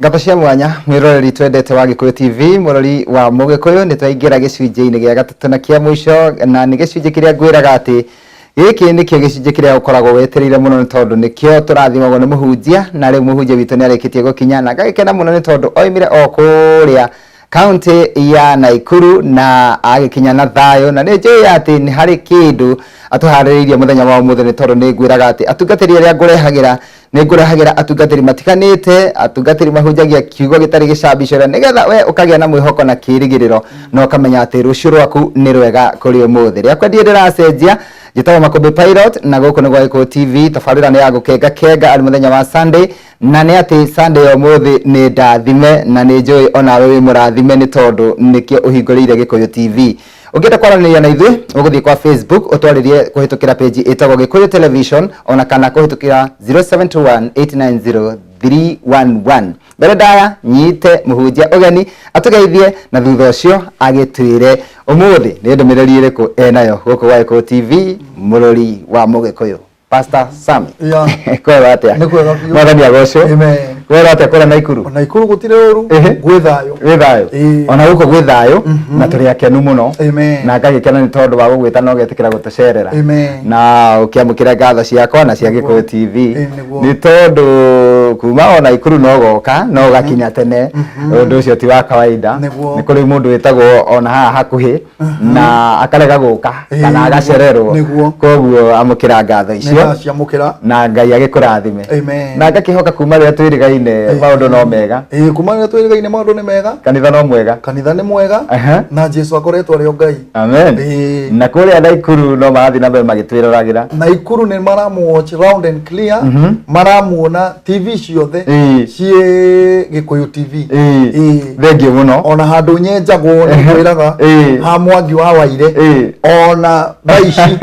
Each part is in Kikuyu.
Ngatho cia mwanya mwiroreri twendete wa Gikuyu TV, murori wa Mugikuyu, ni twaingira gicunjĩ-inĩ gĩa gatatũ na kĩa mũico, na nĩ gĩcunjĩ kĩrĩa ngwĩraga atĩ gĩkĩ nĩkĩo gĩcunjĩ kĩrĩa ũkoragwo wetereire mũno, nĩ tondũ nĩkĩo tũrathimagwo nĩ mũhunjia. Na rĩu mũhunjia witũ nĩ arĩkĩtie gũkinya na ngagĩkena mũno, nĩ tondũ oimire o kũrĩa kaunti ya Naikuru na agĩkinya na thayũ, na nĩ njũĩ atĩ nĩ harĩ kĩndũ atũharĩrĩirie mũthenya wa ũmũthĩ, nĩ tondũ nĩ ngwĩraga atĩ atungatĩri arĩa ngũrehagĩra, nĩ ngũrehagĩra atungatĩri matiganĩte, atungatĩri mahunjagia kiugo gĩtarĩ gĩcambicũre, nĩgetha we ũkagĩa na mwĩhoko na kĩĩrĩgĩrĩro na ũkamenya atĩ rũciũ rwaku nĩ rwega kũrĩ ũmũthĩ. Rĩakwa ndiĩ ndĩracenjia, njĩtagwo Makũmbĩ Pilot na gũkũ nĩ gwa Gĩkũyũ TV. Tabarĩra nĩ ya gũkenga kenga arĩ mũthenya wa Sunday, na nĩ atĩ Sunday ya ũmũthĩ nĩ ndathime, na nĩ njũĩ onawe wĩ mũrathime, nĩ tondũ nĩkĩo ũhingũrĩire Gĩkũyũ TV. Ũngĩenda kwaranĩria na ithuĩ, ũgũthiĩ kwa Facebook ũtwarĩrie kũhĩtũkĩra page ĩtagwo Gĩkũyũ Television, ona kana kũhĩtũkĩra 0721 890 311. Mbere ndaya nyite mũhunjia ũgeni atũgeithie, na thutha ũcio agĩtwĩre ũmũthĩ nĩ ndũmĩrĩri ĩrĩkũ enayo gũkũ gwa Gĩkũyũ TV, mũrori wa Mũgĩkũyũ. Pastor Sami, kwega atĩa? Nĩ kwega biũ. Mwathani agocwo. Amen. Kwega atĩa kũrĩa Naikuru? Naikuru gũtirĩ ũru. Gwĩ thayũ. Gwĩ thayũ. Ĩĩ. Ona gũkũ gwĩ thayũ na tũrĩ akenu mũno. Amen. Na ngagĩkena nĩ tondũ wa gũgwĩta na ũgetĩkĩra gũtũcerera. Amen. Na ũkĩamũkĩra ngatho ciakwa na cia Gĩkũyũ TV. Ĩĩ, nĩguo. Nĩ tondũ kuma o Naikuru no goka no ũgakinya tene, ũndũ ũcio ti wa kawaida. Nĩguo. Nĩ kũrĩ mũndũ wĩtagwo ona haha hakuhĩ na akarega gũka kana agacererwo. Koguo amũkĩra ngatho icio. Nĩndaciamũkĩra. Na Ngai agĩkũrathime. Amen. Na ngakĩhoka kuma rĩrĩa twĩrĩgaine maũndũ no mega. Ĩĩ, kuma rĩrĩa twĩrĩgaine maũndũ nĩ mega. Kanitha no mwega. Kanitha nĩ mwega. Na Jesu akoretwo arĩ o Ngai. Amen. Ĩĩ. Na kũrĩa Naikuru no marathiĩ na mbere magĩtwĩroragĩra. Naikuru nĩ maramuwatch round and clear, maramuona TV ciothe ciĩ Gĩkũyũ TV. Ĩĩ. Thengiũ mũno. Ona handũ nyenjagwo nĩ ngwĩraga, ha Mwangi wa Waire, ona thaa ici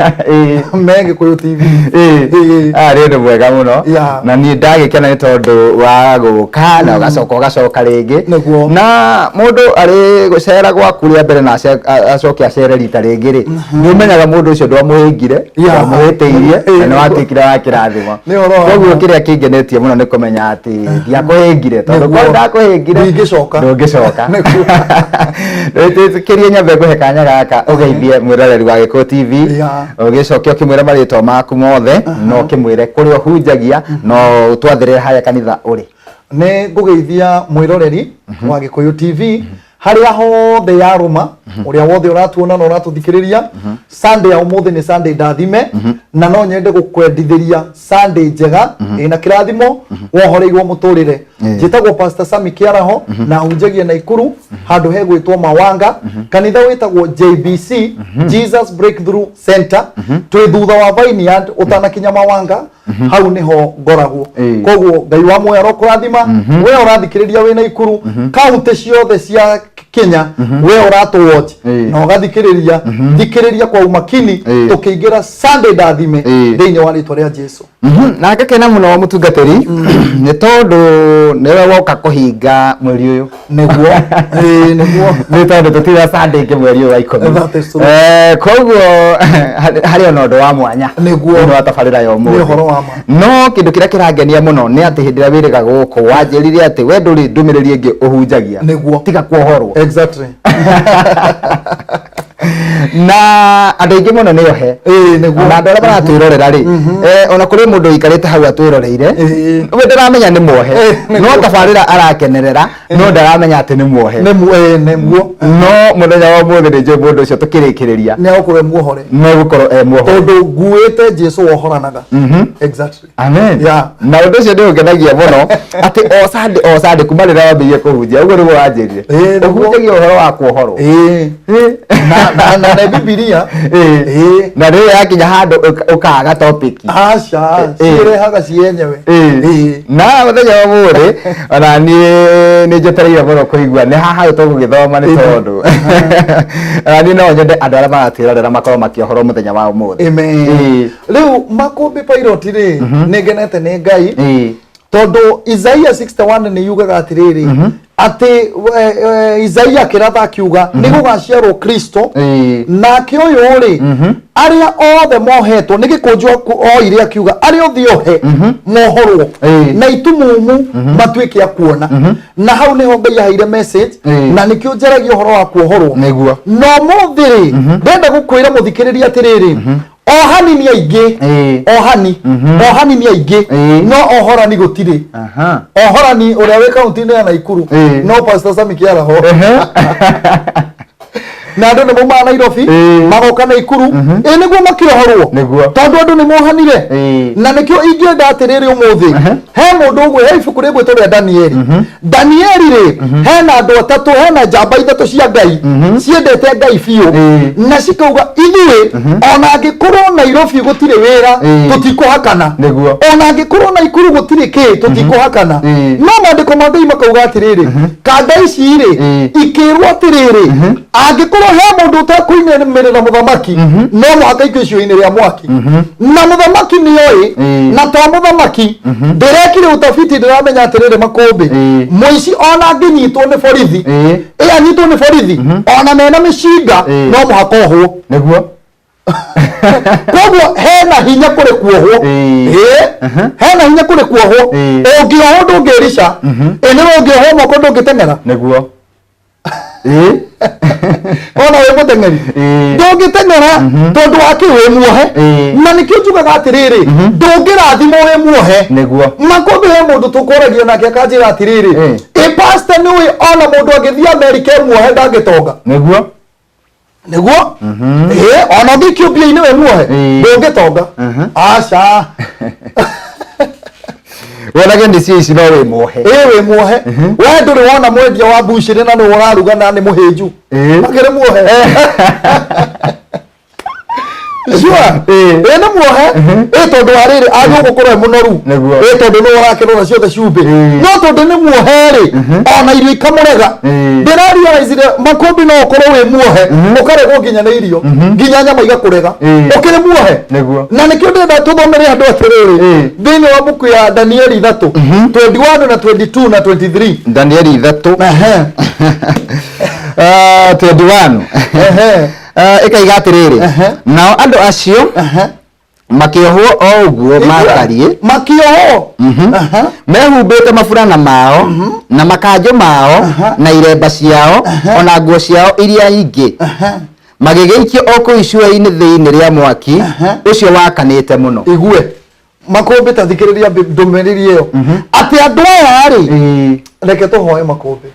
me Gĩkũyũ TV. Ĩĩ. Arĩ ũndũ mwega mũno. Na niĩ ndagĩkena nĩ tondũ wa gũka na ũgacoka ũgacoka rĩngĩ. Nĩguo. Na mũndũ arĩ gũcera gwaku rĩa mbere na acoke acere rita rĩngĩ rĩ, nĩ ũmenyaga mũndũ ũcio ndwamũhĩngire, ndwamũhĩtĩirie, na nĩ watuĩkire wa kĩrathimo. Nĩ ũhoro wa Koguo ma. kĩrĩa kĩngenetie mũno nĩ kũmenya atĩ ndiakũhĩngire, tondũ korwo ndakũhĩngire Ndingĩcoka. ndũngĩcoka. Nĩguo. Kĩrie nyambe ngũhe kanya gaka ũgeithie mwĩroreri wa Gĩkũyũ TV, ũgĩcoke ũkĩmwĩre marĩtwa maku mothe na ũkĩmwĩre kũrĩa ũhunjagia, na ũtwathĩrĩre harĩa kanitha ũrĩ. Nĩ ngũgeithia mwĩroreri wa Gĩkũyũ TV harĩa hothe yarũma, ũrĩa wothe ũratuona na ũratũthikĩrĩria. Sunday ya ũmũthĩ nĩ Sunday ndathime, na no nyende gũkwendithĩria Sunday njega ĩna kĩrathimo wohoreirwo mũtũrĩre. Njĩtagwo Pastor Sami Kĩaraho na hunjagia Naikuru handũ hegwĩtwo Mawanga, kanitha wĩtagwo JBC, Jesus Breakthrough Center. Twĩ thutha wa Vineyard ũtanakinya Mawanga, hau niho ngoragwo. Koguo Ngai wa muoyo arokũrathima we ũrathikĩrĩria wĩ Naikuru, kaunti ciothe cia Kenya, we ũratũ watch na ũgathikĩrĩria, thikĩrĩria kwa umakini tũkĩingĩra Sunday ndathime thĩinĩ wa rĩtwa rĩa Jesu. Na ngakena mũno mũtungatĩri, nĩ tondũ nĩwe woka kũhinga mweri ũyũ. Nĩguo. Ĩĩ, nĩguo. Nĩ tondũ tũtirĩ Sunday ĩngĩ mweri ũyũ wa 10. That is true. Koguo harĩ ona ũndũ wa mwanya thĩinĩ wa tabarĩra ya ũmũthĩ. Nĩ ũhoro wa ma. No kĩndũ kĩrĩa kĩrangenia mũno nĩ atĩ hĩndĩ ĩrĩa wĩrĩga gũkũ wanjĩrire atĩ we ndũrĩ ndũmĩrĩri ĩngĩ ũhunjagia tiga kuohorwo. Na andũ aingĩ mũno nĩ ohe. Ĩĩ, nĩguo. Na andũ arĩa maratwĩrorera rĩ, ona kũrĩ mũndũ ũikarĩte hau atwĩroreire, we ndaramenya nĩ muohe, no tabarĩra arakenerera, no ndaramenya atĩ nĩ muohe. Nĩguo. No mũthenya wa ũmũthĩ nĩ njũĩ mũndũ ũcio tũkĩrĩkĩrĩria nĩ agũkorwo e muohore, nĩ gũkorwo e muohore, tondũ nguĩte Jesu wohoranaga. Amen. Na ũndũ ũcio nĩ ũngenagia mũno atĩ o Sunday, o Sunday kuma rĩrĩa wambĩrĩirie kũhunjia, ũguo nĩguo wanjĩrire, ũhunjagia ũhoro wa kuohorwo. Ĩĩ. Na Bibilia. Ĩĩ. Na rĩrĩa yakinya handũ ũkaga topic. Aca, ciĩrehaga cienyewe. Ĩĩ. Na mũthenya wa ũmũthĩ ona niĩ nĩ njetereire mũno kũigua nĩ haha tũgũgĩthoma, nĩ tondũ ona niĩ no nyende andũ arĩa maratwĩrorera makorwo makĩohorwo mũthenya wa ũmũthĩ. Amen. Rĩu Makũmbĩ Pilot rĩ, nĩ ngenete nĩ Ngai. Tondũ Isaia 61 nĩ yugaga atĩrĩrĩ, atĩ Isaia akĩratha akiuga nĩ gũgaciarwo Kristo. Nake ũyũ rĩ, arĩa othe mohetwo nĩ gĩkũnjo oire akiuga arĩa othe ohe mohorwo na itumumu matuĩke a kuona. Na hau nĩho Ngai aheire message. Na nĩkĩo njaragia ũhoro wa kuohorwo. Na ũmũthĩ rĩ, ndenda gũkwĩra mũthikĩrĩria atĩrĩrĩ, ohani nĩ aingĩ. Ohani, ohani nĩ aingĩ, no ohorani gũtirĩ. Ohorani ũrĩa wĩ kaunti-inĩ ya Naikuru, no Pastor Sami Kĩaraho. Na andũ nĩ maumaga Nairobi, magoka Naikuru, ĩ nĩguo makĩohorwo. Tondũ andũ nĩ mohanire. Na nĩkĩo ingĩenda atĩrĩrĩ, ũmũthĩ he mũndũ ũgwe, he ibuku rĩgwĩtwo rĩa Danieli. Danieli rĩ, hena andũ atatũ, hena njamba ithatũ cia Ngai ciendete Ngai biũ, na cikauga ithuĩ ona angĩkorwo Nairobi gũtirĩ wĩra, tũtikũhakana. Ona angĩkorwo Naikuru gũtirĩ kĩ, tũtikũhakana. No maandĩko ma Ngai makauga atĩrĩrĩ, kanda ici rĩ, ikĩrwo atĩrĩrĩ, angĩkorwo he mũndũ ũtekũinamĩrĩra mũthamaki, no mũhaka ikio icua-inĩ rĩa mwaki. Na mũthamaki nĩoĩ. Na to mũthamaki, ndĩrekire utafiti, ndĩramenya atĩrĩrĩ, makũmbĩ, mũici ona angĩnyitwo nĩ borithi, ĩ anyitwo nĩ borithi ona mena mĩcinga, no mũhaka ohwo. Koguo hena hinya kũrĩ kuohwo. Ĩĩ, hena hinya kũrĩ kuohwo. Ũngĩohwo ndũngĩrica. Ĩ nĩwe ũngĩohwo moko ndũngĩteng'era. Nĩguo. Ĩĩ. Ona wĩ mũteng'eri, ndũngĩteng'era tondũ wa kĩ? Wĩ muohe. Na nĩkĩo njugaga atĩrĩrĩ, ndũngĩrathimwo wĩ muohe. Makũmbĩ, he mũndũ tũkũragia nake akanjĩra atĩrĩrĩ, ĩ pastor, nĩũĩ ona mũndũ angĩthiĩ Amerika e muohe ndangĩtonga? Nĩguo, ĩĩ, ona ũngĩikio mbia-inĩ wĩ muohe, ndũngĩtonga, aca. Wonage nĩ cio ici no wĩ muohe. Ĩĩ, wĩ muohe. We ndũrĩ wona mwendia wa mbucĩrĩ na nĩwe ũraruga na nĩ mũhĩnju? Akĩrĩ muohe. Sure. Ĩĩ, nĩ muohe. Ĩĩ, tondũ wa rĩrĩ, agĩrĩirwo gũkorwo e mũnoru. Ĩĩ, tondũ nĩwe ũrakĩrora ciothe cumbĩ. No tondũ nĩ muohe rĩ, ona irio ikamũrega. Ndĩrarealizire, makũmbĩ, no ũkorwo wĩ muohe ũkaregwo nginya nĩ irio, nginya nyama igakũrega, ũkĩrĩ muohe. Na nĩkĩo ndĩrenda tũthomere andũ atĩrĩrĩ, thĩinĩ wa mbuku ya Danieli 3 21 na 22 na 23. Danieli 3. 21. Ĩkaiga atĩrĩrĩ, nao andũ acio makĩohwo o ũguo maatariĩ, Makĩohwo. Mehumbĩte maburana mao na makanjũ mao na iremba ciao ona nguo ciao iria ingĩ, magĩgĩikio o kũu icua-inĩ thĩinĩ rĩa mwaki ũcio wakanĩte mũno. Igue, makũmbĩ, ta thikĩrĩria ndũmĩrĩri ĩyo, atĩ andũ aya rĩ, reke tũhoe. Makũmbĩ,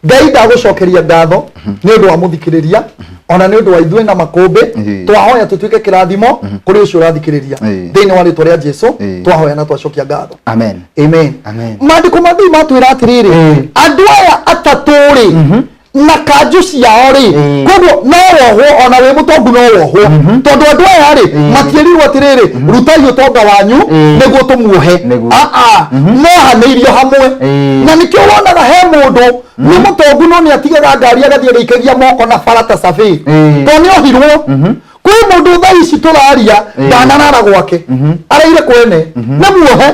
Ngai, ndagũcokeria ngatho nĩ ũndũ wa mũthikĩrĩria, ona nĩ ũndũ wa ithuĩ na makũmbĩ. Twahoya tũtuĩke kĩrathimo kũrĩ ũcio ũrathikĩrĩria. Thĩinĩ wa rĩtwa rĩa Jesu twahoya na twacokia ngatho. Amen. Amen. Amen. Maandĩko ma Ngai matwĩra atĩrĩrĩ, andũ aya atatũ rĩ, na kanjũ ciao rĩ, koguo no wohwo ona wĩ mũtongu, no wohwo, tondũ andũ aya rĩ, matierirwo atĩrĩrĩ, rutai ũtonga wanyu nĩguo tũmuohe. Aa, mohanĩirio hamwe. Na nĩkĩo wonaga he mũndũ nĩ mũtongu no nĩ atigaga ngari agathiĩ agĩikagia moko na bara ta cabi, tondũ nĩ ohirwo. Kwĩ mũndũ thaa ici tũraria ndanarara gwake, araire kwene, nĩ muohe,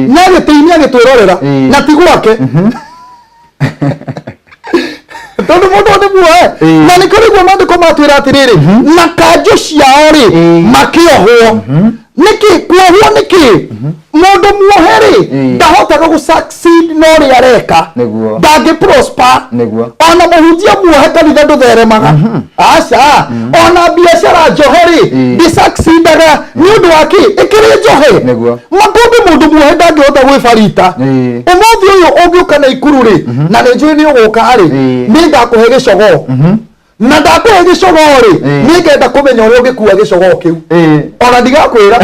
nĩ agĩtĩ-inĩ agĩtwĩrorera, na ti gwake, tondũ mũndũ nĩ muohe. Na nĩkĩo rĩguo maandĩko matwĩra atĩrĩrĩ, na kanjũ ciao rĩ, makĩohwo. Nĩkĩ kuohwo? Nĩkĩ mũndũ muohe rĩ, ndahotaga gũ succeed na ũrĩa areka? Ndangĩ prosper. Ona mũhunjia muohe, kanitha ndũtheremaga, aca. Ona biacara njohe rĩ, ndĩ-succeedaga. Nĩ ũndũ wa kĩ? Ĩkĩrĩ njohe. Makũmbĩ, mũndũ muohe ndangĩhota gwĩbarita. Ũmũthĩ ũyũ ũngĩũka na Ikuru rĩ, na nĩ njũĩ nĩ ũgũka rĩ, nĩ ngakũhe gĩcogoo, na ndakũhe gĩcogoo rĩ, nĩ ngenda kũmenya ũrĩa ũngĩkua gĩcogoo kĩu. Ona ndigakwĩra,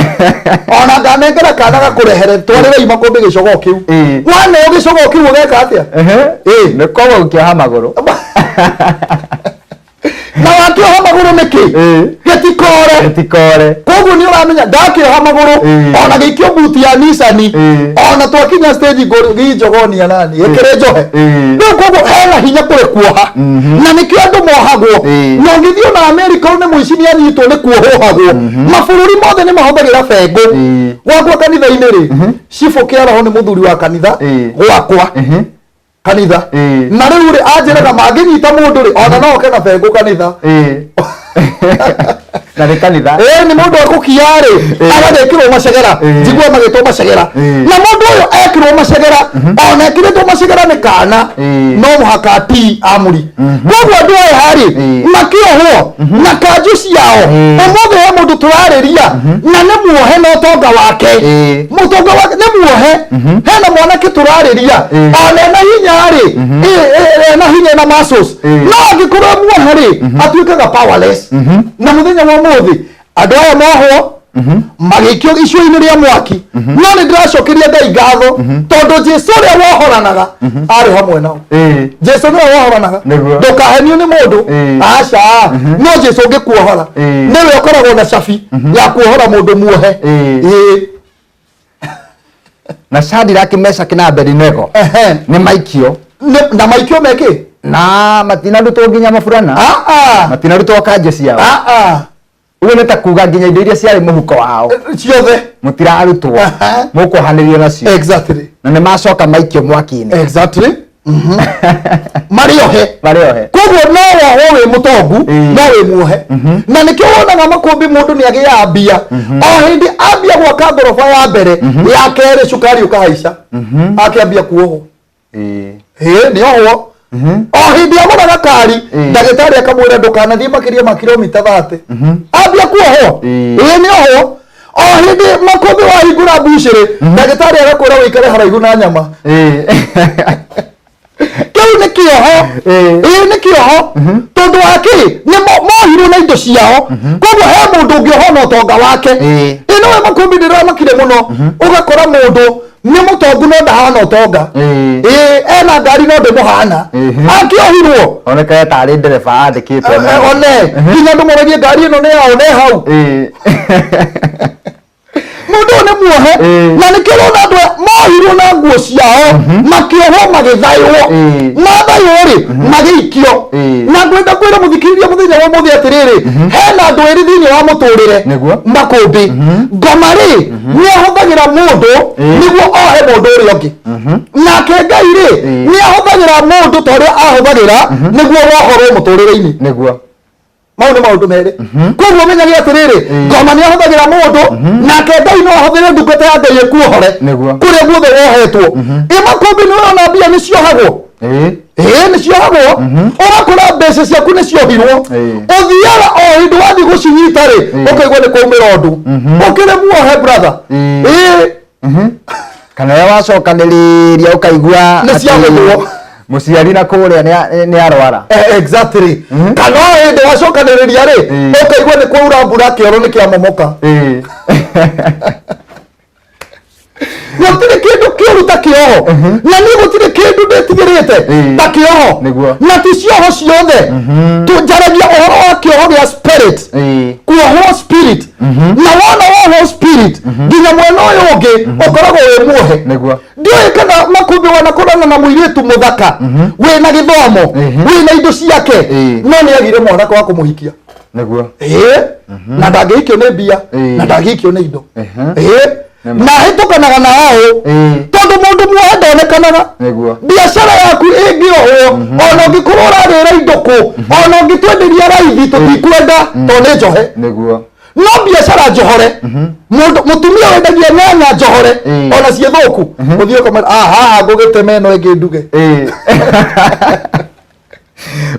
ona nganengera kana gakũrehere, twarĩrei makũmbĩ gĩcogoo kĩu. Waneo gĩcogoo kĩu ũgeka atĩa? Nĩ koguo gũkĩoha magũrũ. Na wakĩoha magũrũ. Nĩkĩ? Gĩtikore. Gĩtikore. Koguo nĩ ũramenya ndakĩoha magũrũ, ona gĩikio buti ya Nissan, ona twakinya stage ngũrinjogonia nani ĩkĩrĩ njohe. Rĩu koguo hena hinya kũrĩ kuoha, na nĩkĩo andũ mohagwo. Na ũngĩthiĩ ona Amerika, nĩ mũici nĩ anyitwo nĩ kuohwo. Mabũrũri mothe nĩ mahũthagĩra bengũ. Gwakwa kanitha-inĩ rĩ, cibũ kĩaraho nĩ mũthuri wa kanitha gwakwa kanitha. Na rĩu rĩ, anjĩraga mangĩnyita mũndũ rĩ, ona no oke na bengũ kanitha. Na nĩ kanitha. Ĩĩ, nĩ mũndũ akũkia rĩ, agagĩkĩrwo macegera. Njigua magĩtwo macegera. Na mũndũ ũyũ ekĩrwo macegera, ona ekĩrĩtwo macegera nĩ kana, no mũhaka ti amũri. Koguo andũ aya rĩ, makĩohwo na kanjũ ciao. Ũmũthĩ he mũndũ tũrarĩria na nĩ muohe na ũtonga wake. Mũtonga wake nĩ muohe. Hena mwanake tũrarĩria, ona ena hinya rĩ, ena hinya na muscles, no angĩkorwo e muohe rĩ, atuĩkaga powerless. Na mũthenya wa ũmũthĩ andũ aya mohwo magĩikio icua-inĩ rĩa mwaki, no nĩ ndĩracokeria Ngai ngatho tondũ Jesu ũrĩa wohoranaga arĩ hamwe nao. Jesu nĩwe wohoranaga. Ndũkahenio nĩ mũndũ. Aca, no Jesu ũngĩkuohora, nĩwe ũkoragwo na cabi ya kuohora mũndũ muohe. Na Shadrach, Meshach na Abednego nĩ maikio. Na maikio mekĩ? Na matinarutwo nginya maburana. Ah, ah. Matinarutwo kanjũ ciao. Ah, ah. Ũguo nĩ ta kuga nginya indo iria ciarĩ mũhuko wao ciothe mũtirarutwo, mũkuohanĩrio nacio. Na nĩ macoka maikio mwaki-inĩ. Exactly. Marĩ ohe. Marĩ ohe. Koguo no wohwo wĩ mũtongu, no wĩ muohe. Na nĩkĩo wonaga makũmbĩ mũndũ nĩ agĩaga mbia, o hĩndĩ ambia gwaka ngoroba ya mbere, ya kerĩ, cukari ũkahaica, akĩambia kuohwo. Ĩĩ, nĩ ohwo. O hĩndĩ agũra gakari, ndagĩtarĩ akamwĩra ndũkanathiĩ makĩria ma kilomita 30, ambia kuohwo. Ĩĩ, nĩ ohwo. O hĩndĩ makũmbĩ wahingũra mbucĩrĩ, ndagĩtarĩ agakwĩra wĩikare haraihu na nyama. Kĩu nĩ kĩoho. Ĩĩ, nĩ kĩoho. Tondũ wa kĩ? Nĩ mohirwo na indo ciao. Koguo he mũndũ ũngĩohwo na ũtonga wake. Ĩ nowe makũmbĩ ndĩramakire mũno, ũgakora mũndũ nĩ mũtongu no ndahana ũtonga. Ĩĩ, ena ngari no ndĩmũhana. Akĩohirwo. Onekaga tarĩ ndereba andĩkĩtwo. One nginya andũ moragie ngari ĩno nĩ yao ne hau. Mũndũ ũyũ nĩ muohe. Na nĩkĩo ũrona andũ aya mohirwo na nguo ciao, makĩohwo, magĩthaywo. Mathaywo rĩ, magĩikio. Na ngwenda kwĩra mũthikĩrĩria mũthenya wa ũmũthĩ atĩrĩrĩ, hena andũ erĩ thĩinĩ wa mũtũrĩre. Makũmbĩ ngoma rĩ, nĩ ahũthagĩra mũndũ nĩguo ohe mũndũ ũrĩa ũngĩ, nake Ngai rĩ, nĩ ahũthagĩra mũndũ ta ũrĩa ahũthagĩra nĩguo wohorwo mũtũrĩre-inĩ. Mau nĩ maũndũ merĩ. Koguo menyage atĩrĩrĩ, ngoma nĩ ahũthagĩra mũndũ, nake Ngai no ahũthĩre ndungata ya Ngai ĩkuohore. Kũrĩa guothe wohetwo. Ĩ makũmbĩ, nĩ ũrona mbia nĩ ciohagwo. Ĩĩ, nĩ ciohagwo. Ũgakora mbeca ciaku nĩ ciohirwo. Ũthiaga o hĩndĩ wathiĩ gũcinyita rĩ, ũkaigua nĩ kwaumĩra ũndũ ũkĩrĩ muohe, brother. Ĩĩ. Kana rĩrĩa wacokanĩrĩria ũkaigua Nĩ atĩ ciagũthwo. Mũciari na kũrĩa nĩ arwara. Exactly. Kana o hĩndĩ wacokanĩrĩria rĩ, ũkaigua nĩ kwaura mbura, kĩoro nĩ kĩamomoka. Gũtirĩ kĩndũ kĩũru ta kĩoho, na niĩ gũtirĩ kĩndũ ndĩtigĩrĩte ta kĩoho. Na ti cioho ciothe. Njaragia ũhoro wa kĩoho gĩa spirit, kuohwo spirit. Na wona wohwo spirit, nginya mwena ũyũ ũngĩ ũkoragwo wĩ muohe. Ndiũĩ kana makũmbĩ wanakorana na mũirĩtu mũthaka wĩna gĩthomo, wĩna indo ciake, no nĩ agire mwanake wa kũmũhikia. Ĩĩ, na ndangĩhikio nĩ mbia, na ndangĩhikio nĩ indo. Ĩĩ, na hĩtũkanaga na ũũ, tondũ mũndũ muohe ndonekanaga. Biacara yaku ĩngĩohwo, ona ũngĩkorwo ũrarĩra indo kũ, ona ũngĩtwenderia raithi, tũtikwenda tondũ nĩ njohe. No biacara njohore, mũndũ mũtumia wendagia nyanya njohore, ona ciĩ thũku, ũthiĩ ũkamwĩra, "Ah, haha ngũgĩtema ĩno ĩngĩ nduge."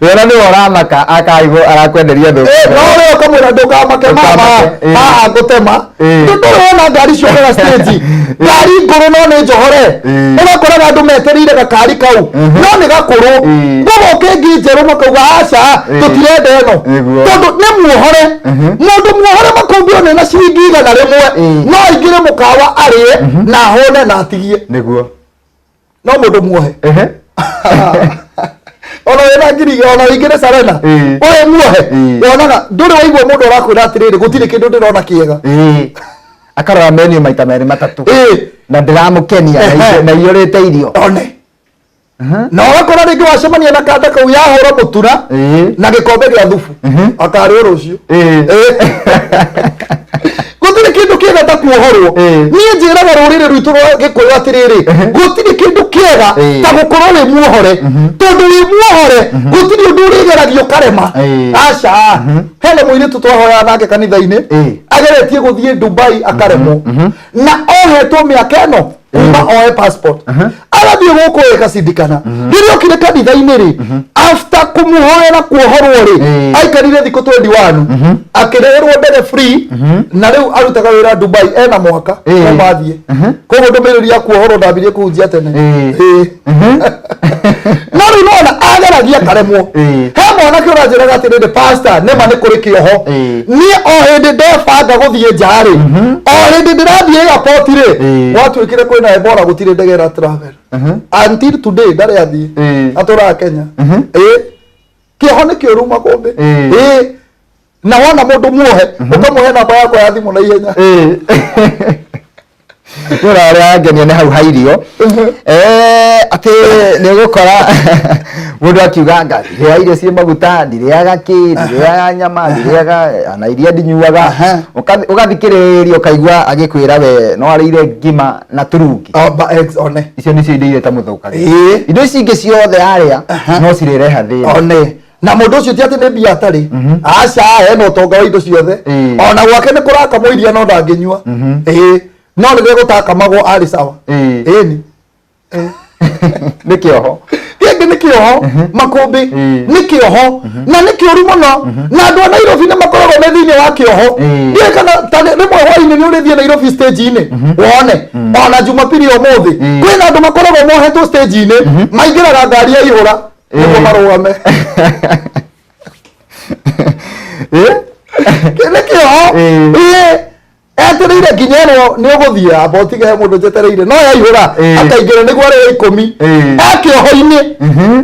Wena nĩwe ũramaka akaigwo arakwenderia thũku. No we ũkamwĩra, "Ndũkamake mama." Ndũkamake, Haha ngũtema. Ndũrĩ wona ngari ciũkaga stage, ngari ngũrũ no nĩ njohore? Ũgakoraga andũ metereire gakari kau, no nĩ gakũrũ. Gũgoka ĩngĩ njerũ, makauga, "Aca, tũtirenda ĩno." Tondũ nĩ muohore. Mũndũ muohore makũmbĩ one na ciringi 100, no aingĩre mũkawa arĩe na ahũne na atigie. No mũndũ muohe. Ona wĩna ngiri, ona wĩingĩre Sarena, ũyũ muohe, wonaga ndũrĩ waigua mũndũ ũrakwĩra atĩrĩrĩ, gũtirĩ kĩndũ ndĩrona kĩega. Akarora menu maita merĩ matatũ na ndĩramũkenia na iyũrĩte irio. One na ũgakora rĩngĩ wacemania na kanda kau yahũra mũtura na gĩkombe gĩa thubu, akarĩo rũciũ. Gũtirĩ kĩndũ kĩega ta kuohorwo. Niĩ njĩraga rũrĩrĩ rwitũ rwa Gĩkũyũ atĩrĩrĩ, gũtirĩ kĩndũ kĩega ta gũkorwo wĩ muohore, tondũ wĩ muohore gũtirĩ ũndũ ũrĩgeragia ũkarema. Aca, hena mũirĩtu twahoyaga nake kanitha-inĩ, ageretie gũthiĩ Dubai akaremwo, na ohetwo mĩaka ĩno kuma oe passport, agathiĩ gũkũ ĩgacindikana. Rĩrĩa okire kanitha-inĩ rĩ, after kũmũhoera kuohorwo rĩ, aikarire thikũ 21, akĩrĩhĩrwo ndege free, na rĩu arutaga wĩra Dubai ena mwaka kuma athiĩ. Koguo ndũmĩrĩri ya kuohorwo ndambirie kũhunjia tene. No rĩu nona ageragia akaremwo. He mwanake ũranjĩraga atĩrĩrĩ, "Pastor, nĩma nĩ kũrĩ kĩoho. Niĩ o hĩndĩ ndebanga gũthiĩ nja rĩ, o hĩndĩ ndĩrathiĩ airport rĩ, gwatuĩkire kwĩna Ebola, gũtirĩ ndege ĩra travel." Until today ndarĩ athiĩ. Atũraga Kenya. Kĩoho nĩ kĩũru, makũmbĩ. Na wona mũndũ muohe, ũkamũhe namba yakwa ya thimũ na ihenya. Nĩũra ũrĩa wangenia nĩ hau ha irio. Atĩ nĩ ũgũkora mũndũ akiuga anga ndirĩaga irio ciĩ maguta, ndirĩaga kĩ, ndirĩaga nyama, ndirĩaga ona iria ndinyuaga. Ũgathikĩrĩria ũkaigua agĩkwĩra we no arĩire ngima na turungi. Oh, ba eggs one. Icio nĩcio indo iria itamũthũkagia. Indo ici ingĩ ciothe arĩa no cirĩreha thĩna. One na mũndũ ũcio ti atĩ nĩ mbia atarĩ, aca, ena ũtonga wa indo ciothe. Ona gwake nĩ kũrakamwo iria no ndangĩnyua. No rĩrĩa gũtakamagwo arĩ sawa. Ĩni. Nĩ kĩoho. Gĩkĩ nĩ kĩoho, makũmbĩ. Nĩ kĩoho na nĩ kĩũru mũno, na andũ a Nairobi nĩ makoragwo me thĩinĩ wa kĩoho. Ndiũĩ kana ta rĩmwe hwainĩ nĩ ũrĩthiĩ Nairobi stage-inĩ wone, ona Jumapili ya ũmũthĩ kwĩna andũ makoragwo mohetwo stage-inĩ, maingĩraga ngari ya ihũra nĩguo marũgame. Kĩ nĩ kĩoho. Etereire nginya ĩrwo nĩ ũgũthiĩ, amba ũtige he mũndũ njetereire, no yaihũra akaingĩra nĩguo arĩhe 10. E kĩoho-inĩ.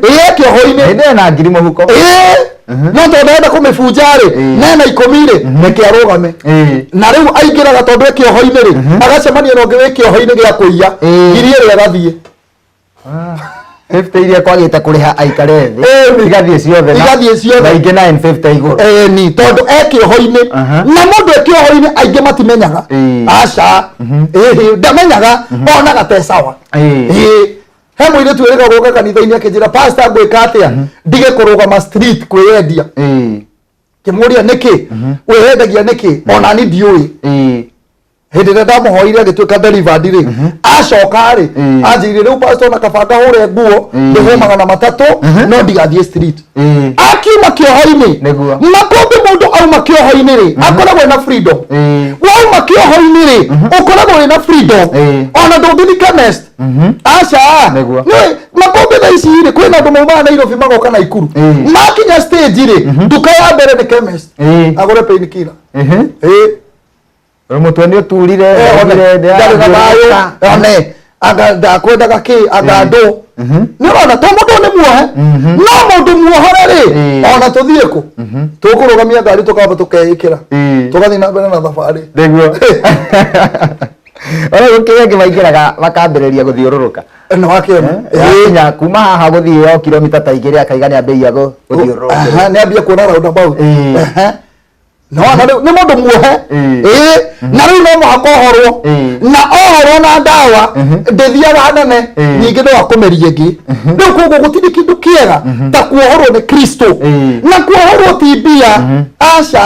E kĩoho-inĩ. Hĩndĩ ĩyo na ngiri mũhuko. No tondũ arenda kũmĩbunja rĩ, nena 10 rĩ, reke arũgame. Na rĩu aingĩraga tondũ e kĩoho-inĩ rĩ, agacemania na ũngĩ wĩ kĩoho-inĩ gĩa kũiya, ngiri ĩrĩ agathiĩ. 50 iria kwagĩte kũrĩha aikare thĩ, igathiĩ ciothe Igathiĩ ciothe. Na ingĩ 950 igũrũ. Ĩni, tondũ e kĩoho-inĩ. Na mũndũ e kĩoho-inĩ aingĩ matimenyaga. Aca, ĩhĩ, ndamenyaga, onaga te sawa. He mũirĩtu wĩrĩga gũka kanitha-inĩ akĩnjĩra, "Pastor, ngwĩka atĩa ndige kũrũgama street kwĩyendia?" Kĩmũria, "Nĩkĩ wĩyendagia nĩkĩ?" "Ona ni ndiũĩ." Hĩndĩ ĩrĩa ndamũhoire agĩtuĩka delivered rĩ, acoka rĩ, anjĩire, "Rĩu pastor, ona kaba ngahũre nguo ndĩhwo 300, no ndigathiĩ street." Akiuma kĩoho-inĩ. Makũmbĩ, mũndũ auma kĩoho-inĩ rĩ, akoragwo ena freedom. Wauma kĩoho-inĩ rĩ, ũkoragwo wĩna freedom. Ona ndũngĩthiĩ chemist, aca. Nĩũĩ, makũmbĩ, thaa ici rĩ, kwĩna andũ maumaga Nairobi magoka Naikuru. Makinya stage rĩ, nduka ya mbere nĩ chemist, agũre painkiller. Mũtwe nĩ ũturire. One, ndarĩ na thayũ, one anga ndakwendaga kĩ anga ndũ nĩ ũrona to mũndũ nĩ muohe, no mũndũ muohore rĩ, ona tũthiĩ kũ, tũkũrũgamia ngari, tũkamba tũkeĩkĩra, tũgathiĩ na mbere na thabarĩ. Nĩguo ona gũkĩrĩ angĩ maingĩraga makambĩrĩria gũthiũrũrũka. Nĩ wakĩona. Yakinya kuma haha gũthiĩ o kilomita ta 2, akaiga nĩ ambĩrĩria gũthiũrũrũka. Nĩ ambia kuona roundabout. No na rĩu nĩ mũndũ muohe. Na rĩu no mũhaka ohorwo. Na ohorwo na ndawa ndĩthiaga nene. Ningĩ no akũmerie ĩngĩ rĩu. Koguo gũtirĩ kĩndũ kĩega ta kuohorwo nĩ Kristo. Na kuohorwo ti mbia, aca.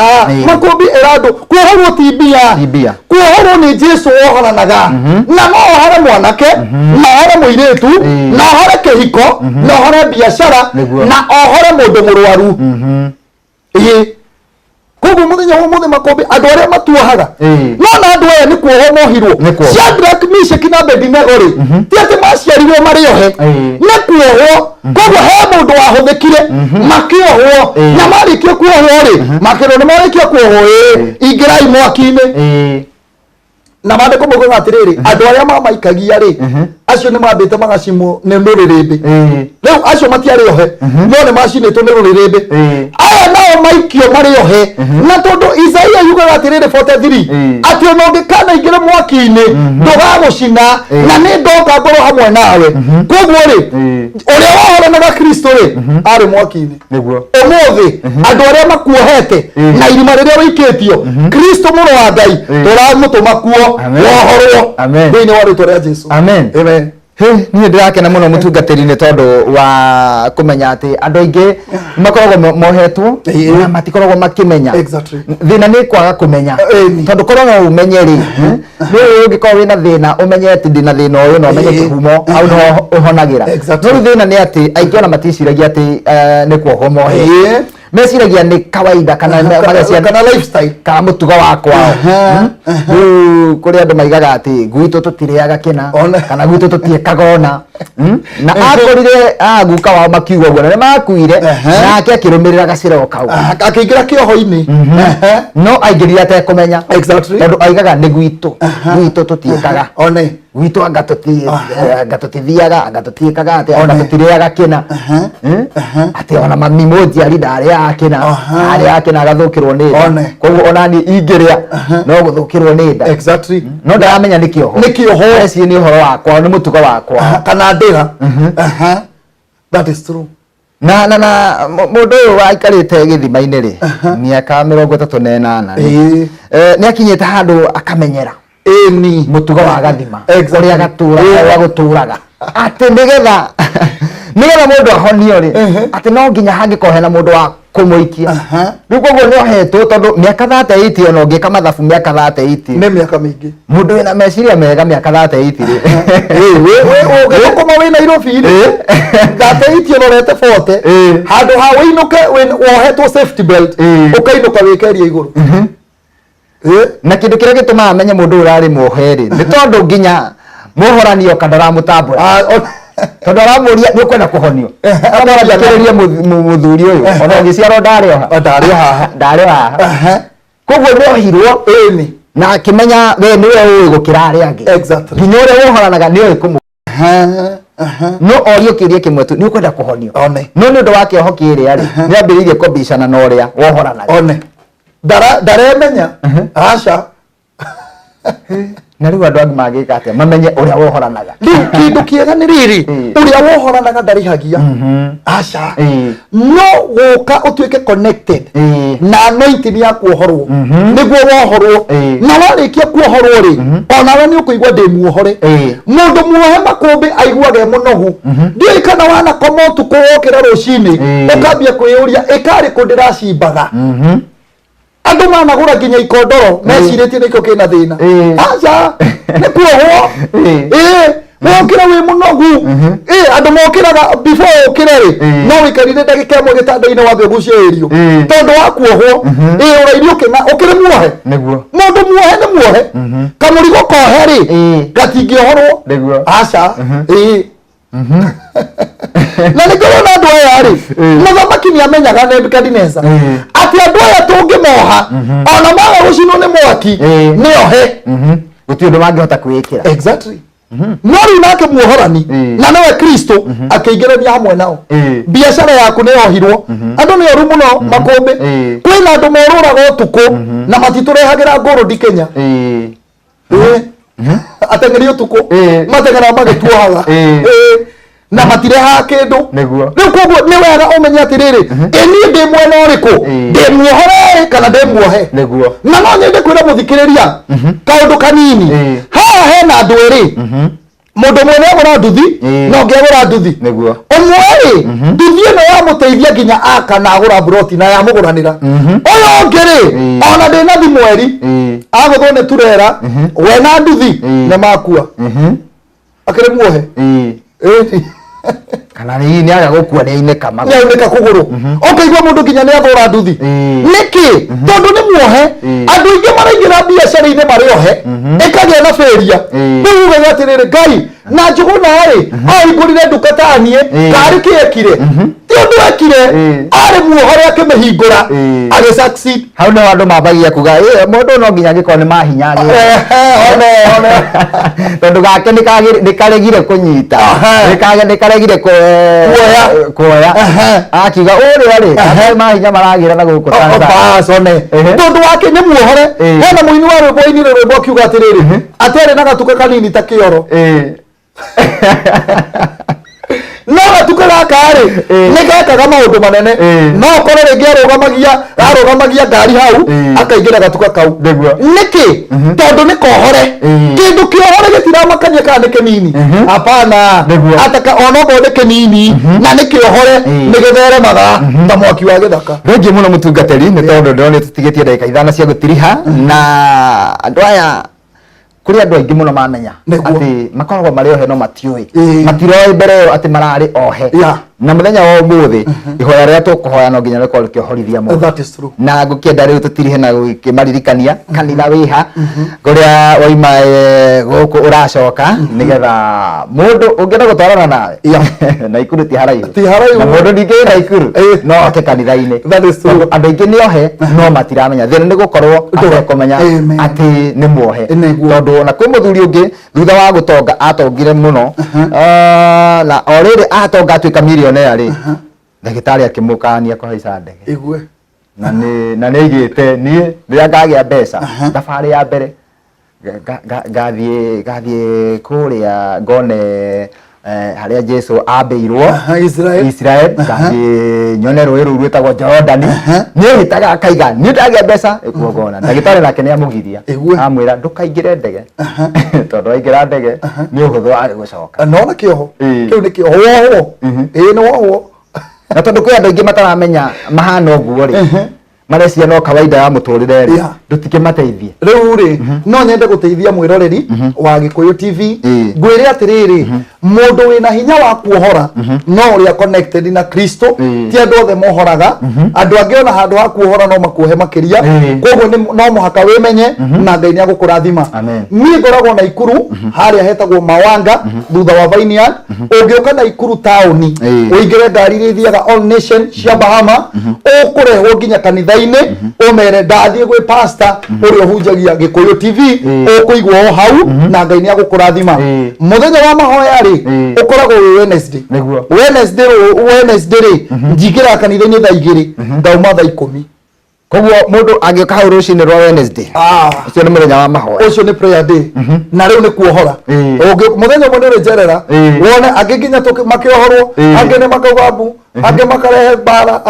Makũmbĩ, ĩra andũ kuohorwo ti mbia. Ti mbia. Kuohorwo nĩ Jesu wohoranaga, na no ohore mwanake, na ohore mũirĩtu, na ohore kĩhiko, na ohore biacara, na ohore mũndũ mũrwaru. Koguo mũthenya wa ũmũthĩ, makũmbĩ, andũ arĩa matuohaga, no na andũ aya nĩ kuohwo mohirwo. Nĩ kuohwo. Shadrach, Meshach na Abednego rĩ, ti atĩ maciarirwo marĩ ohe. Nĩ kuohwo. Koguo he mũndũ wahũthĩkire makĩohwo. Na marĩkia kuohwo rĩ, makĩrwo nĩ marĩkia kuohwo, ĩĩ, ingĩrai mwaki-inĩ. Na maandĩko maugaga atĩrĩrĩ, andũ arĩa mamaikagia rĩ, acio nĩ mambĩte magacimwo nĩ rũrĩrĩmbĩ. Rĩu acio matiarĩ ohe, no nĩ macinĩtwo nĩ rũrĩrĩmbĩ. Aya nao maikio marĩ ohe, na tondũ Isaia yugaga atĩrĩrĩ 43 atĩ ona ũngĩkanaingĩre mwaki-inĩ ndũgagũcina, na nĩ ndoka ngorwo hamwe nawe. Koguo rĩ, ũrĩa wohoranaga Kristo rĩ, arĩ mwaki-inĩ. Ũmũthĩ andũ arĩa makuohete na irima rĩrĩa wĩikĩtio, Kristo mũrũ wa Ngai tũramũtũma kuo. Amen. Wohorwo Amen. thĩinĩ wa rĩtwa rĩa Jesu. Amen. Amen. Hĩ, niĩ ndĩrakena mũno mũtungatĩri nĩ tondũ wa kũmenya atĩ andũ aingĩ makoragwo mohetwo na matikoragwo makĩmenya. Thĩna nĩ kwaga kũmenya. Tondũ korwo no ũmenye rĩ, nĩ ũngĩkorwo wĩna thĩna ũmenye atĩ ndĩna thĩna ũyũ na ũmenye kĩhumo hau nĩho ũhonagĩra. No rĩu thĩna nĩ atĩ aingĩ ona maticiiragia atĩ nĩ kuohwo mohetwo. Meciragia nĩ kawaida kana mageciria kana lifestyle. Kana mũtugo wa kwao. Rĩu kũrĩ andũ maigaga atĩ gwitũ tũtirĩaga kĩna kana gwitũ tũtiĩkaga ũna. Na akorire guka wao makiuga ũguo na nĩ makuire, nake akĩrũmĩrĩra gacĩra o kau. Akĩingĩra kĩoho-inĩ. No aingĩrire atekũmenya. Tondũ aigaga nĩ gwitũ, gwitũ tũtiĩkaga, gwitũ anga anga tũtithiaga, anga tũtiĩkaga atĩ, anga tũtirĩaga kĩna. Atĩ ona mami mũnjiari ndarĩaga kĩna, arĩaga kĩna agathũkĩrwo nĩ nda. Koguo ona niĩ ingĩrĩa no gũthũkĩrwo nĩ nda. No ndaramenya nĩ kĩoho. Nĩ kĩoho. Areciria nĩ ũhoro wakwa, nĩ mũtugo wakwa. Kana ndĩra. That is true. Na mũndũ ũyũ waikarĩte gĩthima-inĩ rĩ, mĩaka 38 rĩ, nĩ akinyĩte handũ akamenyera mũtugo wa gathima, ũrĩa gatũraga, ũrĩa gũtũraga, atĩ nĩgetha mũndũ ahonio rĩ, atĩ no nginya hangĩkorwo hena mũndũ wa kũmũikia. Rĩu koguo nĩ ohetwo tondũ mĩaka 38, ona ũngĩka mathabu, mĩaka 38 nĩ mĩaka mĩingĩ. Mũndũ wĩna meciria mega mĩaka 38 rĩ, Ũngĩthũkũma wĩ Nairobi rĩ, 38 ũrorete 40, handũ ha wĩinũke wohetwo safety belt, ũkainũka wĩkeria igũrũ. Na kĩndũ kĩrĩa gĩtũmaga menye mũndũ ũyũ ũrarĩ muohe rĩ, nĩ tondũ nginya muohorani oka ndaramũtambũra, tondũ aramũria, "Nĩ ũkwenda kũhonio?" Aramũthikĩrĩria mũthuri ũyũ ona ũgĩciarwo ndarĩ oha. O ndarĩ o haha. Ndarĩ o haha. Koguo nĩ ohirwo na akĩmenya we nĩwe ũĩ gũkĩra arĩa angĩ. Nginya ũrĩa wohoranaga nĩ oĩ kũmũ no orio kĩũria kĩmwe tu, "Nĩ ũkwenda kũhonio?" No nĩ ũndũ wa kĩoho kĩrĩa rĩ, nĩ ambĩrĩirie kũbicana na ũrĩa wohoranaga. One ndaremenya aca. Na rĩu andũ angĩ mangĩka atĩa mamenye ũrĩa wohoranaga? Rĩu kĩndũ kĩega nĩ rĩrĩ, ũrĩa wohoranaga ndarĩhagia, aca. No gũka ũtuĩke connected na anointing ya kuohorwo nĩguo wohorwo. Na warĩkia kuohorwo rĩ, onawe nĩ ũkũigua ndĩ muohore. Mũndũ muohe makũmbĩ aiguaga e mũnogu. Ndiũĩ kana wanakoma ũtukũ wokĩra rũcinĩ ũkambia kwĩyũria, ĩkarĩ kũ ndĩracimbaga? Andũ managũra nginya ikondoro mecirĩtie nĩkĩo kĩna thĩna. Aca, nĩ kuohwo. Ĩĩ, wokĩra wĩ mũnogu. Ĩĩ, andũ mokĩraga, before ũkĩre rĩ, no wĩikarire ndagĩka ĩmwe gĩtanda-inĩ wambe ũgucie ĩrio tondũ wa kuohwo. Ĩĩ, ũrairio ũkĩna ũkĩrĩ muohe. Mũndũ muohe nĩ muohe, kamũrigo kohe rĩ, gatingĩohorwo. Aca. Ĩĩ, na nĩ ngorwo na andũ aya rĩ, mũthamaki nĩ amenyaga Nebukadineza atĩ andũ aya tũngĩmoha ona maga gũcinwo nĩ mwaki, nĩ ohe. Gũtirĩ ũndũ mangĩhota kwĩĩkĩra. Exactly. No rĩu nake muohorani, na nĩwe Kristo, akĩingĩrania hamwe nao. Biacara yaku nĩ yohirwo. Andũ nĩ oru mũno makũmbĩ. Kwĩna andũ morũraga ũtukũ na matitũrehagĩra ngũrũndi Kenya. Ĩĩ. Ateng'eri ũtukũ mateng'eraga magĩtuohaga. Ĩĩ. Na matirehaga kĩndũ. Rĩu koguo nĩ wega ũmenye atĩrĩrĩ, ĩ niĩ ndĩ mwena ũrĩkũ? Ndĩ muohore kana ndĩ muohe? Na no nyende kwĩra mũthikĩrĩria kaũndũ kanini. Haha hena andũ erĩ, mũndũ ũmwe nĩ agũra nduthi na ũngĩ agũra nduthi. Ũmwe rĩ, nduthi ĩno yamũteithia nginya aka na agũra mburoti na yamũgũranĩra. Ũyũ ũngĩ rĩ, ona ndĩnathi mweri agũthwo nĩ turera, we na nduthi nĩ makua, akĩrĩ muohe. Ĩĩ. Kana hihi nĩ aga gũkua nĩ ainĩka magũrũ. Nĩ aunĩka kũgũrũ, ũkaigua mũndũ nginya nĩ athũra nduthi. Nĩkĩ? Tondũ nĩ muohe. Andũ aingĩ maraingĩra biacara-inĩ marĩ ohe, ĩkagĩa na failure. Rĩu ugaga atĩrĩrĩ, Ngai na Njũgũna rĩ, ahingũrire nduka ta niĩ, karĩ kĩ ekire? Ti Ti ũndũ ekire, arĩ muohore akĩmĩhingũra, agĩ succeed. Hau nĩho andũ mambagia kuga, "Ĩ, mũndũ no nginya angĩkorwo nĩ mahinya agĩre." Ehe, one one. Tondũ gake nĩ karegire kũnyita. Nĩ karegire Kuoya. Kuoya. Akiuga ũrĩa rĩ, nĩ mahinya maragĩra na gũkũ Tanzania. Bas, one. Tondũ wake nĩ muohore. Hena mũini wa rwĩmbo ainire rwĩmbo akiuga atĩrĩrĩ, atĩ arĩ na gatuka kanini ta kĩoro, no gatuka gaka rĩ, nĩ gekaga maũndũ manene. No ũkore rĩngĩ arũgamagia ngari hau, akaingĩra gatuka kau. Nĩkĩ? Tondũ nĩ kohore. Kĩndũ kĩohore gĩtiramakania kana nĩ kĩnini, hapana. Ataka onokorwo nĩ kĩnini na nĩ kĩohore, nĩ gĩtheremaga ta mwaki wa gĩthaka. Thengiũ mũno mũtungatĩri, nĩ tondũ ndĩrona tũtigĩtie ndagĩka 5 cia gũtiriha, na andũ aya, kũrĩ andũ aingĩ mũno mamenya atĩ makoragwo marĩ ohe no matiũĩ, matiroĩ mbere ĩyo atĩ mararĩ ohe. Na mũthenya wa ũmũthĩ ihoya rĩrĩa tũkũhoya no nginya rĩkorwo rĩkĩohorithia mũndũ. That is true. Na ngũkĩenda rĩu tũtirihe na gũkĩmaririkania kanitha wĩha kũrĩa waima, gũkũ ũracoka, nĩgetha mũndũ ũngĩenda gũtwarana nawe, Naikuru ti haraihu. Ti haraihu. Na mũndũ ningĩ wĩ Naikuru no oke kanitha-inĩ. That is true. Tondũ andũ aingĩ nĩ ohe no matiramenya thĩna nĩ gũkorwo atekũmenya Amen. atĩ nĩ muohe. Tondũ ona kwĩ mũthuri ũngĩ thutha wa gũtonga atongire mũno. Ah, na o rĩrĩ atonga atuĩka millionaire rĩ, ndagĩtarĩ akĩmũkania kũhaica ndege. Igue. Na nĩ aigĩte, niĩ rĩrĩa ngagĩa mbeca, thabarĩ ya mbere ngathiĩ kũrĩa ngone harĩa Jesu ambĩirwo. Israel. Israel, ngathiĩ nyone rũĩ rũu rwĩtagwo Jordan. Nĩ ehĩtaga akaiga, niĩ ndagĩa mbeca ĩkuo ngona. Ndagĩtarĩ nake nĩ amũgiria. Amwĩra ndũkaingĩre ndege, tondũ waingĩra ndege nĩ ũhũthũ wage gũcoka. Nona kĩoho kĩu nĩ kĩoho, wohwo, ĩĩ, nĩ wohwo. Na tondũ kwĩ andũ aingĩ mataramenya mahana ũguo rĩ, marecia no kawaida ya mũtũrĩre rĩ, ndũtikĩmateithie. Rĩu rĩ, no nyende gũteithia mwĩroreri wa Gĩkũyũ TV. Ngwĩre atĩrĩrĩ, mũndũ wĩna hinya wa kuohora no ũrĩa connected na Kristo. Ti andũ othe mohoraga. Andũ angĩ ona handũ ha kuohora no makuohe makĩria. Koguo no mũhaka wĩmenye na Ngai nĩ agũkũrathima. Amen. Niĩ ngoragwo Naikuru harĩa hetagwo Mawanga, thutha wa Vineyard. Ũngĩũka Naikuru taũni, ũingĩre ngari iria ithiaga All Nation cia Bahama, ũkũrehwo nginya kanitha-inĩ, ũmere ndathiĩ gwĩ pastor ũrĩa ũhunjagia Gĩkũyũ TV. Ũkũigwo o hau na Ngai nĩ agũkũrathima. Mũthenya wa mahoya rĩ, ũkoragwo wĩ Wednesday. Wednesday Wednesday rĩ, njingĩraga kanitha-inĩ thaa 2, ngauma thaa 10. Koguo mũndũ angĩũka hau rũcinĩ rwa Wednesday, ũcio nĩ mũthenya wa mahoya. Ũcio nĩ prayer day, na rĩu nĩ kuohora. Mũthenya ũmwe nĩ ũrĩnjerera wone angĩ nginya makĩohorwo, angĩ nĩ makauga mbu, angĩ makarehe mbara,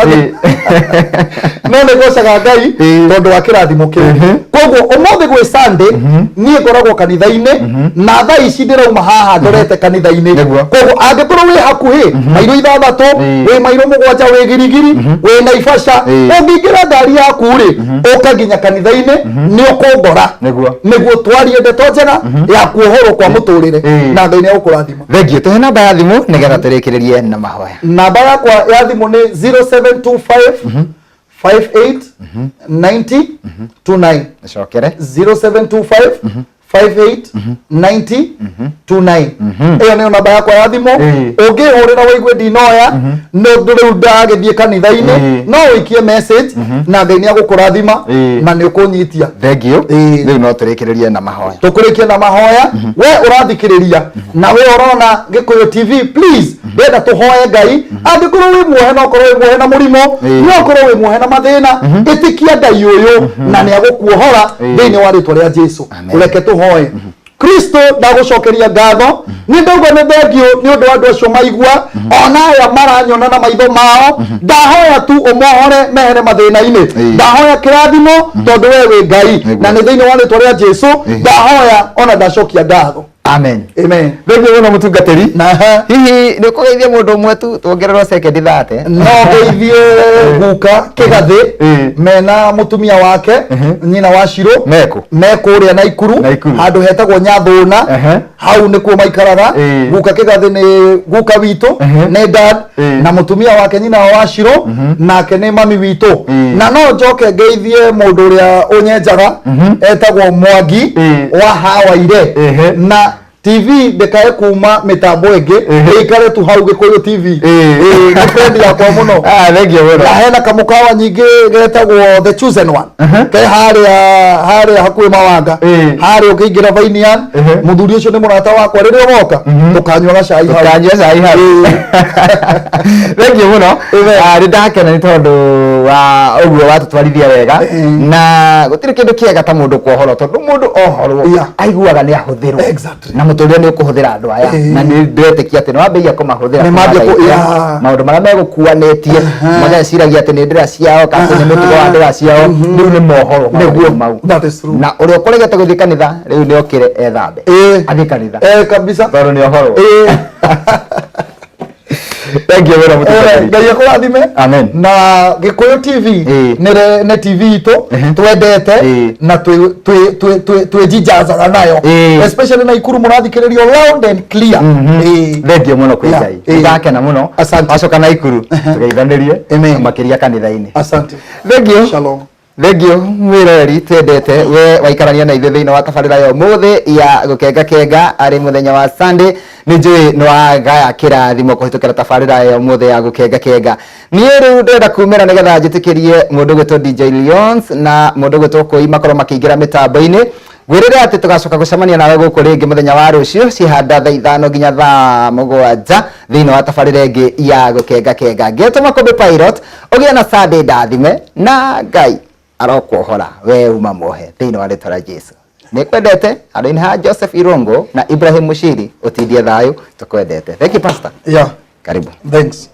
no nĩ gocaga Ngai tondũ wa kĩrathimo kĩu. Koguo ũmũthĩ gwĩ Sunday, niĩ ngoragwo kanitha-inĩ, na thaa ici ndĩrauma haha ndorete kanitha-inĩ. Koguo angĩkorwo wĩ hakuhĩ, mairo 6, wĩ mairo 7, wĩ Girigiri, wĩ Naivasha, ũngĩingĩra ngari yaku rĩ, ũka nginya kanitha-inĩ, nĩ ũkũngora, nĩguo twarie ndeto njega ya kuohorwo kwa mũtũrĩre, na Ngai nĩ egũkũrathima. Thengiũ. Tũhe namba ya thimũ nĩgetha tũrĩkĩrĩrie na mahoya. Namba yakwa ya thimũ nĩ 0725 58 90 29. Cokere. 0725 58 90 29. Ĩyo nĩyo namba yakwa ya thimũ. Ũngĩhũrĩra wĩigue ndinoya nĩ ũndũ rĩu ndagĩthiĩ kanitha-inĩ, no ũikie message na Ngai nĩ agũkũrathima na nĩ ũkũnyitia. Thengiũ. Rĩu no tũrĩkĩrĩrie na mahoya. Tũkũrĩkie na mahoya. We ũrathikĩrĩria na we ũrona Gĩkũyũ TV, please, ndĩrenda tũhoe Ngai. Angĩkorwo wĩ muohe, no ũkorwo wĩ muohe na mũrimũ, no ũkorwo wĩ muohe na mathĩna, ĩtĩkia Ngai ũyũ na nĩ agũkuohora thĩinĩ wa rĩtwa rĩa Jesu. Amen. Reke tũhoe. Kristo, ndagũcokeria ngatho, nĩ ndauga nĩ thengiũ nĩ ũndũ wa andũ acio maigua ona aya maranyona na maitho mao. Ndahoya tu ũmohore mehere mathĩna-inĩ. Ndahoya kĩrathimo tondũ we wĩ Ngai. Na nĩ thĩinĩ wa rĩtwa rĩa Jesu ndahoya ona ndacokia ngatho. Amen. Amen. Thengiũ mũno mũtungatĩri. Na Hihi nĩ ũkũgeithia mũndũ ũmwe tu tuongererwo sekendi 30? No ngeithie guka Kĩgathĩ mena mũtumia wake, nyina wa Shiro. Meku? Me kũrĩa Naikuru. Naikuru. Handũ hetagwo Nyathũna. Hau nĩkuo maikaraga. Guka Kĩgathĩ nĩ guka witũ, nĩ dad, na mũtumia wake nyina wa Shiro nake nĩ mami witũ. Na no njoke ngeithie mũndũ ũrĩa ũnyenjaga etagwo Mwangi wa Hawaire. Na TV ndĩkae kuma mĩtambo ĩngĩ, ĩikare tu hau Gĩkũyũ TV. Ĩĩ, nĩ friend yakwa mũno. Ah, thank you mũno. Na hena kamũkawa nyingĩ getagwo The Chosen One, ke harĩa hakuhĩ Mawanga, harĩa ũkĩingĩra Vainian. Mũthuri ũcio nĩ mũrata wakwa, rĩrĩa ũgoka tũkanyua gacai hau. Kanyua cai hau. Thank you mũno. Ah, nĩ ndakena nĩ tondũ wa ũguo watũtwarithia wega, na gũtirĩ kĩndũ kĩega ta mũndũ kuohorwo, tondũ mũndũ ohorwo aiguaga nĩ ahũthĩrwo. Na mũtũrĩre nĩ ũkũhũthĩra andũ aya, na nĩ ndĩretĩkia atĩ nĩ wambĩrĩria kũmahũthĩra Nĩ kuma mambia thaa ici. Maũndũ marĩa megũkuanĩtie mageciragia atĩ nĩ ndĩra ciao kana nĩ mũtugo wa ndĩra ciao, rĩu nĩ mohoro maũndũ mau. That is true. Na ũrĩa ũkũregete gũthiĩ kanitha rĩu nĩ okĩre ethambe athiĩ kanitha, Kabisa. tondũ nĩ ohorwo. Thank you mũno, mũtungatĩri. Ngai akũrathime. Amen. Na Gĩkũyũ TV nĩ TV itũ twendete na twĩnjijazaga nayo, especially na ikuru mũrathikĩrĩrio loud and clear. Thank you mũno kwĩ Ngai. Ndakena mũno. Asante. Wacoka na ikuru tũgeithanĩrie. Amen. Makĩria kanitha-inĩ. Asante. Thank you. Shalom. Thank you, mwĩroreri twendete, we waikarania na ithuĩ thĩinĩ wa tabarĩra ya ũmũthĩ ya gũkenga kenga arĩ mũthenya wa Sunday. Nĩ njũĩ nĩ wagaya kĩrathimo kũhĩtũkĩra tabarĩra ya ũmũthĩ ya gũkenga kenga. Niĩ rĩu ndĩrenda kumĩra nĩgetha njĩtĩkĩrie mũndũ gwĩtwo DJ Leons na mũndũ gwĩtwo Kũi makorwo makĩingĩra mĩtambo-inĩ. Ngwĩrĩre atĩ tũgacoka gũcemania nawe gũkũ rĩngĩ mũthenya wa rũciũ cihanda thaa 5 nginya thaa 7 thĩinĩ wa tabarĩra ĩngĩ ya gũkenga kenga. Ngetwo Makũmbĩ Pilot, ũgĩe na Sunday ndathime, na Ngai arokuohora we uma muohe thĩinĩ wa rĩtwa rĩa Jesu. Nĩ kwendete handũ-inĩ ha Joseph Irongo na Ibrahim Mushiri, ũtindie thayũ, tũkwendete. Thank you, Pastor. Karibu. Thanks.